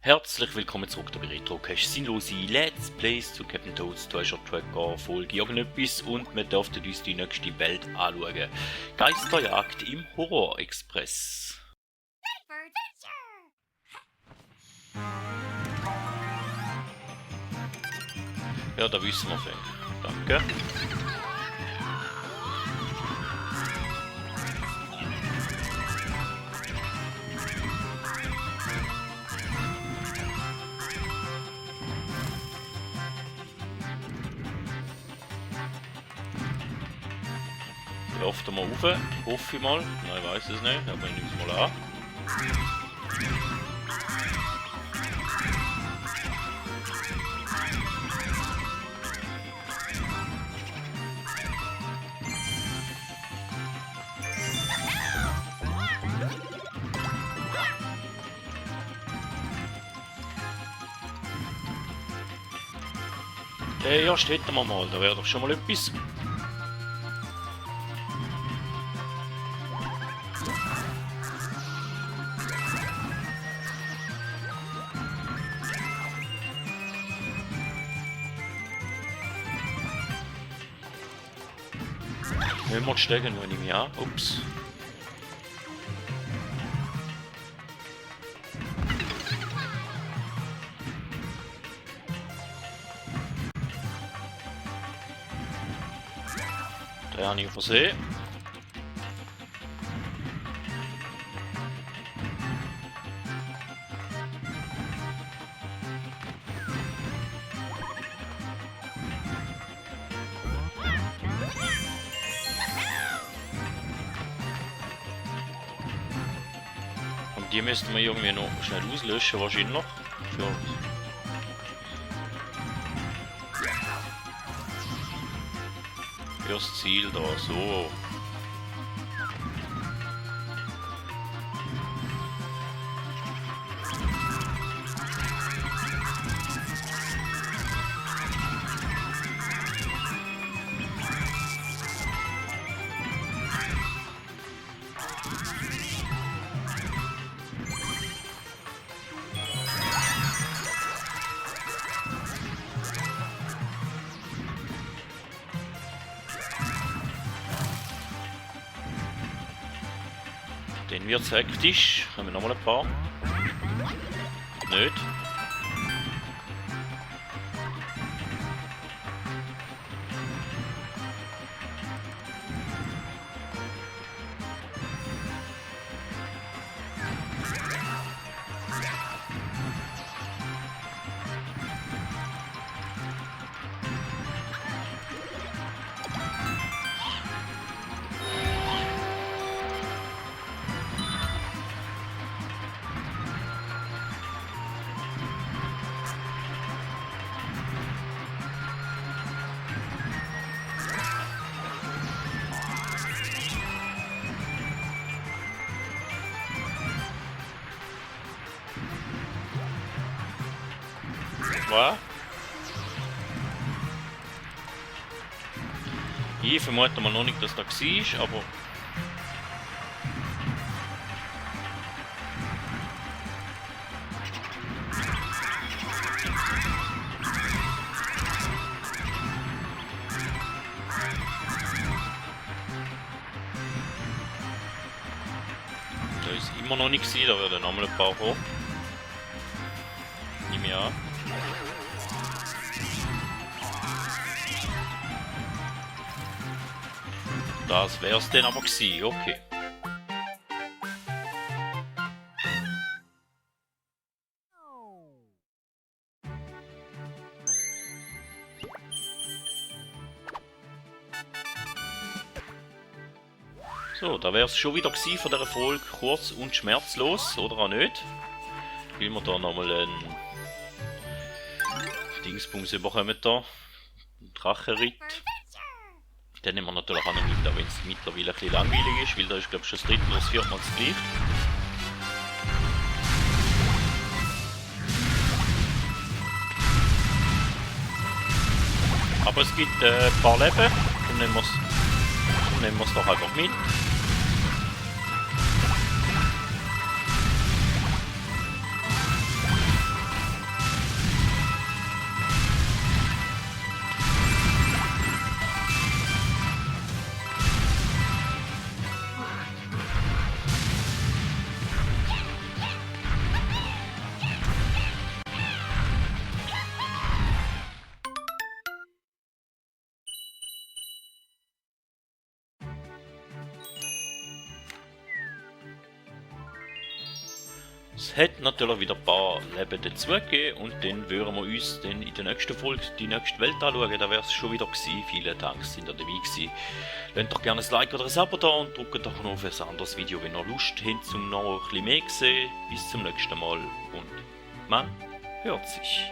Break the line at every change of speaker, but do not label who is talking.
Herzlich willkommen zurück bei Retrocache. Sinnlose Let's Plays zu Captain Toads Treasure Tracker Folge irgendetwas und wir dürften uns die nächste Welt anschauen. Geisterjagd im Horror Express. Ja, da wissen wir schon. Danke. Werfen wir rauf, hoffe ich mal. Nein, ich weiß es nicht, aber ich nehme es mal an. Ja, hätten wir mal, da wäre doch schon mal etwas. Wenn wir steigen, nur nicht mehr. Ups. Da habe ich versehen. Die müssten wir irgendwie noch schnell auslöschen, wahrscheinlich noch. Fürs Ziel da, so. Den wird es hektisch. Haben wir nochmal ein paar? Nicht. Was? Ich vermute mal noch nicht, dass das war, aber... Da ist immer noch nicht gewesen, da werden nochmal ein paar hoch. Nimm ich an. Das wär's denn aber gewesen, okay. So, da wär's schon wieder gewesen von der Folge, kurz und schmerzlos, oder auch nicht? Will wir da nochmal einen Dingsbums bekommen da, einen Drachenritt. Den nehmen wir natürlich auch noch mit, auch wenn es mittlerweile ein bisschen langweilig ist, weil da ist glaube ich schon das dritte oder das vierte Mal das gleiche. Aber es gibt ein paar Leben, dann nehmen wir es doch einfach mit. Es hat natürlich wieder ein paar Leben dazugegeben und dann würden wir uns dann in der nächsten Folge die nächste Welt anschauen. Da wäre es schon wieder gewesen. Vielen Dank, sind ihr dabei gewesen. Lasst doch gerne ein Like oder ein Abo da und drückt doch noch auf ein anderes Video, wenn ihr Lust habt, um noch ein bisschen mehr zu sehen. Bis zum nächsten Mal und man hört sich.